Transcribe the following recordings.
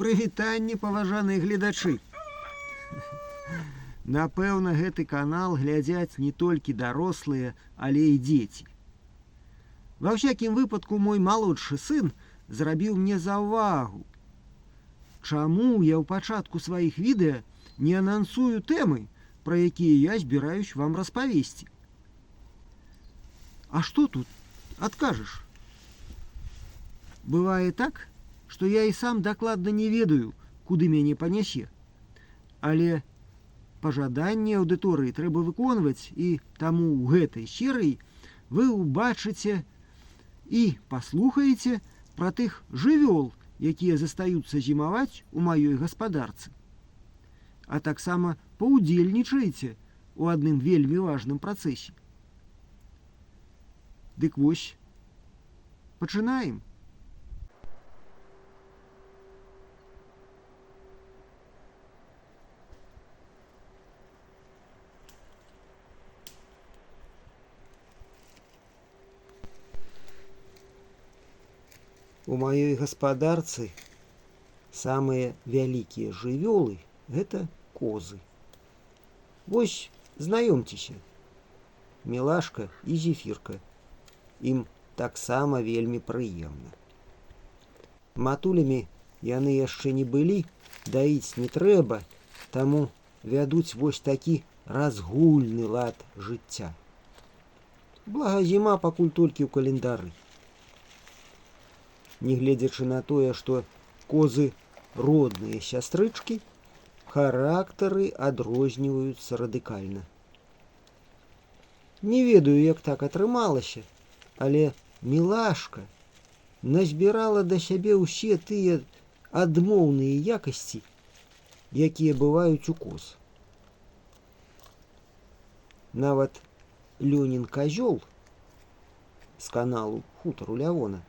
Прывітанне, паважаныя гледачы. Напэўна, гэты канал глядзяць не толькі дарослыя, але і дзеці. Ва ўсякім выпадку мой малодшы сын зрабіў мне заўвагу. Чаму я ў пачатку сваіх відэа не анансую тэмы, пра якія я збіраюсь вам распавесці? А што тут адкажаш? Бывае так, што я і сам дакладна не ведаю, куды мяне панясе. Але пажаданні аўдыторыі трэба выконваць, і таму ў гэтай серыі вы ўбачыце і паслухаеце пра тых жывёл, якія застаюцца зімаваць у маёй гаспадарцы. А таксама паўдзельнічаеце ў адным вельмі важным працэсе. Дык вось, пачынаем. У маёй гаспадарцы самыя вялікія жывёлы гэта козы. Вось знаёмцеся, Мілашка і Зефірка. Ім таксама вельмі прыемна. Матулямі яны яшчэ не былі, даіць не трэба, таму вядуць вось такі разгульны лад жыцця. Блага зіма пакуль толькі ў календары. Нягледзячы на тое, што козы родныя сястрычкі, характары адрозніваюцца радыкальна. Не ведаю, як так атрымалася, але Мілашка назбірала да сябе ўсе тыя адмоўныя якасці, якія бываюць у коз. Нават Лёнін казёл з каналу Хутару Лявона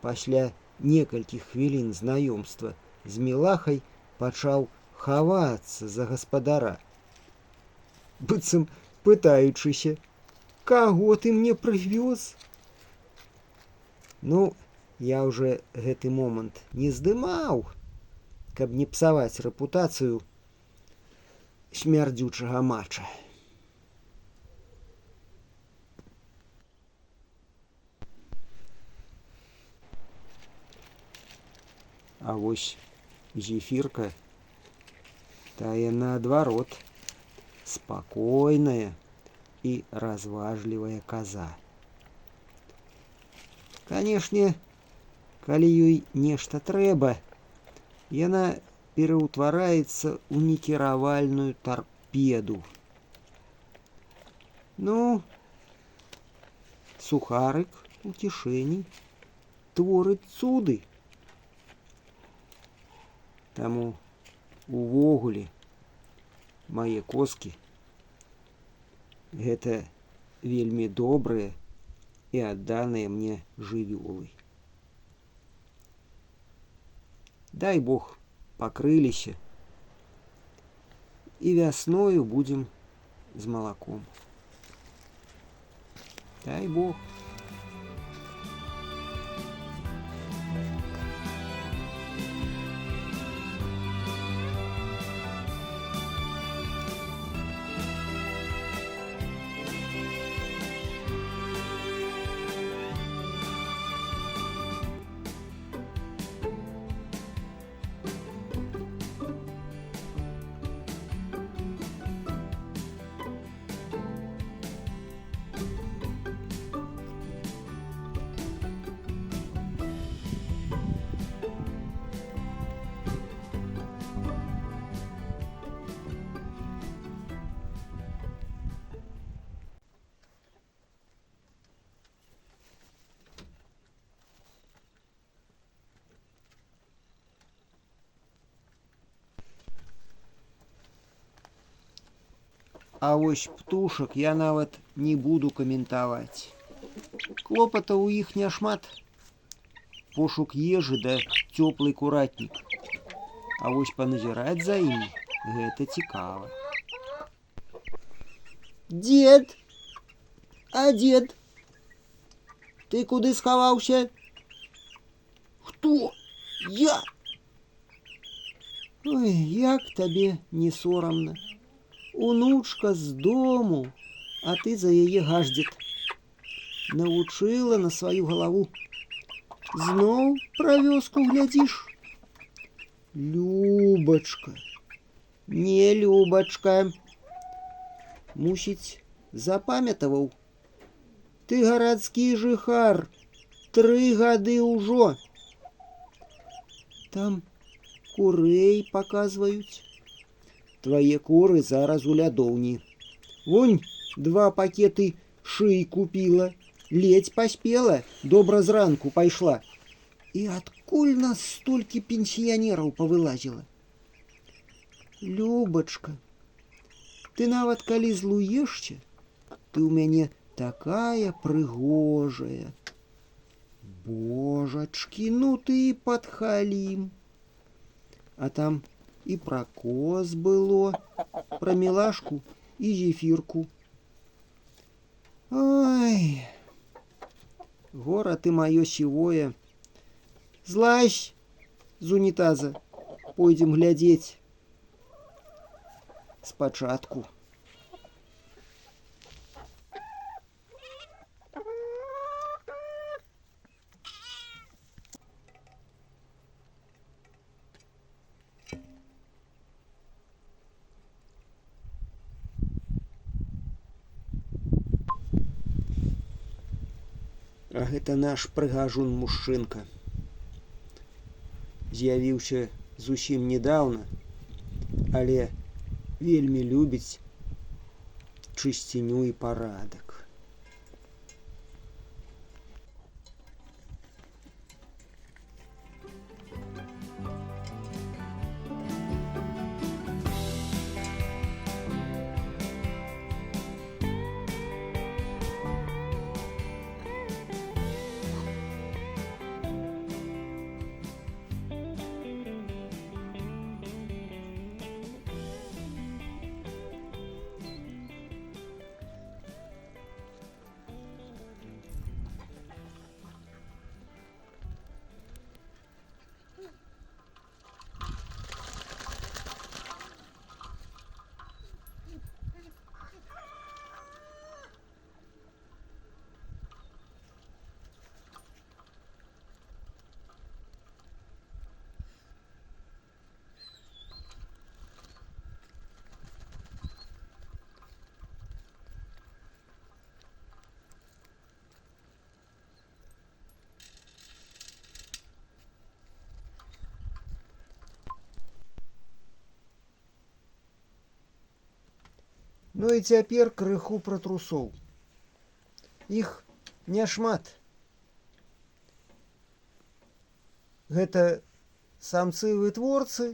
пасля некалькіх хвілін знаёмства з Мілахай пачаў хавацца за гаспадара, быццам пытаючыся: каго ты мне прывёз? Ну, я уже гэты момант не здымаў, каб не псаваць рэпутацыю смярдзючага мача. А вось Зефірка тая наадварот спакойная і разважлівая каза. Канешне, калі ёй нешта трэба, яна пераўтвараецца ў некіравальную тарпеду. Ну, сухарык у кішэні творыць цуды. Таму увогуле мае козкі гэта вельмі добрыя і адданыя мне жывёлы. Дай Бог, пакрыліся, і вясною будзем з малаком. Дай Бог. А вось птушак я нават не буду каментаваць. Клопатаў у іх няшмат. Пошук ежы да цёплы куратнік. А вось паназіраць за імі гэта цікава. Дед! А дед? Ты куды схаваўся? Хто? Я? Ой, як табе не сорамна. Унучка з дому, а ты за яе гаждзет. Навучыла на сваю галаву. Зноў пра вёску глядзіш? Любачка, не Любачка. Мусіць, запамятаваў. Ты гарадскі жыхар, 3 гады ўжо. Там курэй паказваюць. Твае куры зараз у лядоўні. Вунь 2 пакеты шый купіла. Ледзь паспела, добра зранку пайшла. І адкуль нас столькі пенсіянераў павылазіла? Любачка, ты нават калі злуешся, ты ў мяне такая прыгожая. Божачкі, ну ты і падхалім. А там і пра коз было, пра мілашку і зефірку. Ой, гора ты маё сівое. Злазь з унітаза, пойдзем глядзець. Спачатку. А гэта наш прыгажун мужчынка. З'явіўся зусім недаўна, але вельмі любіць чысціню і парадак. Ну і цяпер крыху пра трусоў. Іх няшмат. Гэта самцы-вытворцы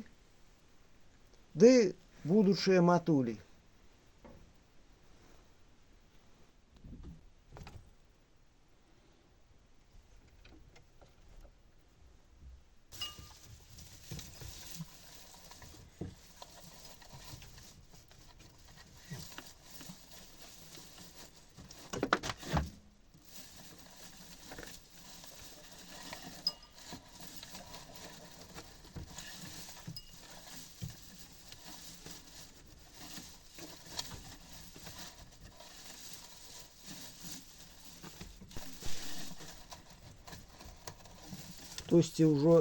ды будучыя матулі. Хтосьці ўжо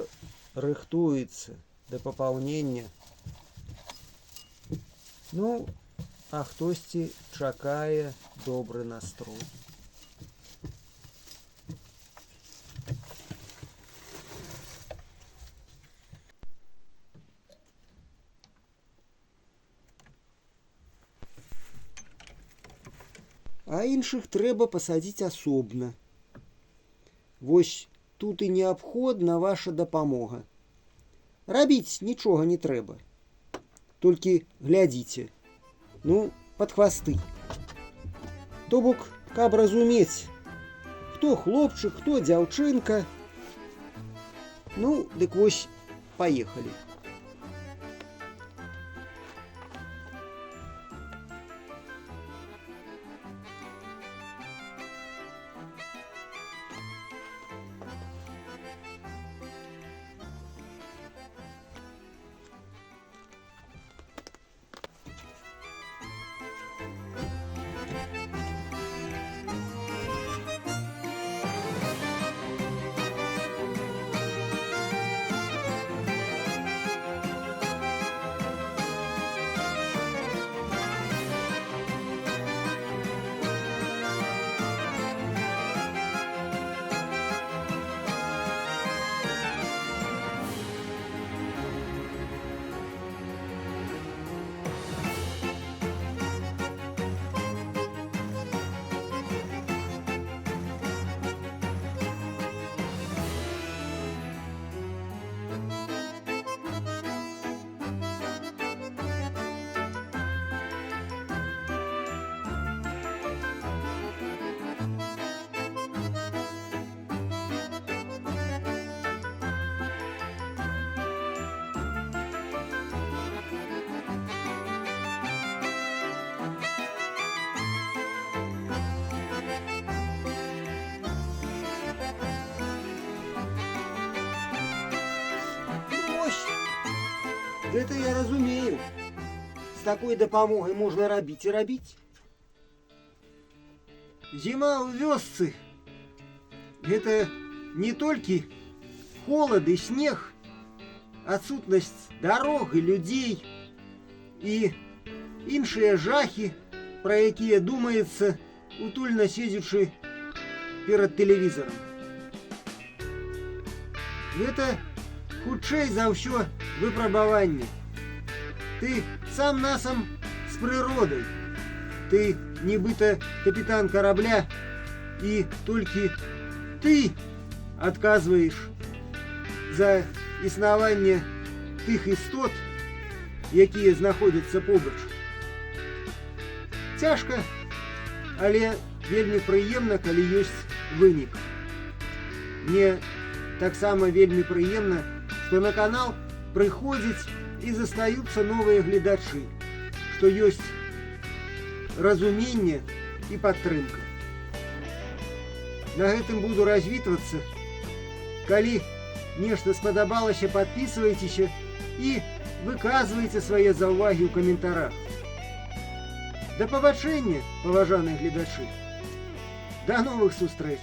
рыхтуецца да папаўнення. Ну, а хтосьці чакае добры настрой. А іншых трэба пасадзіць асобна. Вось тут і неабходна ваша дапамога. Рабіць нічога не трэба. Толькі глядзіце. Ну, пад хвасты. То бок, каб разумець, хто хлопчык, хто дзяўчынка. Ну, дык вось, паехалі. Ну, вось, гэта я разумею. З такой дапамогай можна рабіць і рабіць. Зіма ў вёсцы — гэта не толькі холад і снег, адсутнасць дарог і людзей і іншыя жахі, пра якія думаецца, утульна седзячы перад тэлевізарам. Гэта хутчэй за ўсё выпрабаванне. Ты сам насам з прыродай. Ты нібыта капітан карабля, і толькі ты адказваеш за існаванне тых істот, якія знаходзяцца побач. Цяжка, але вельмі прыемна, калі ёсць вынік. Мне таксама вельмі прыемна, што на канал прыходзяць і застаюцца новыя гледачы, што ёсць разуменне і падтрымка. На гэтым буду развітвацца. Калі нешта спадабалася, падпісвайцеся і выказвайце свае заўвагі ў каментарах. Да пабачэння, паважаныя гледачы. Да новых сустрэч!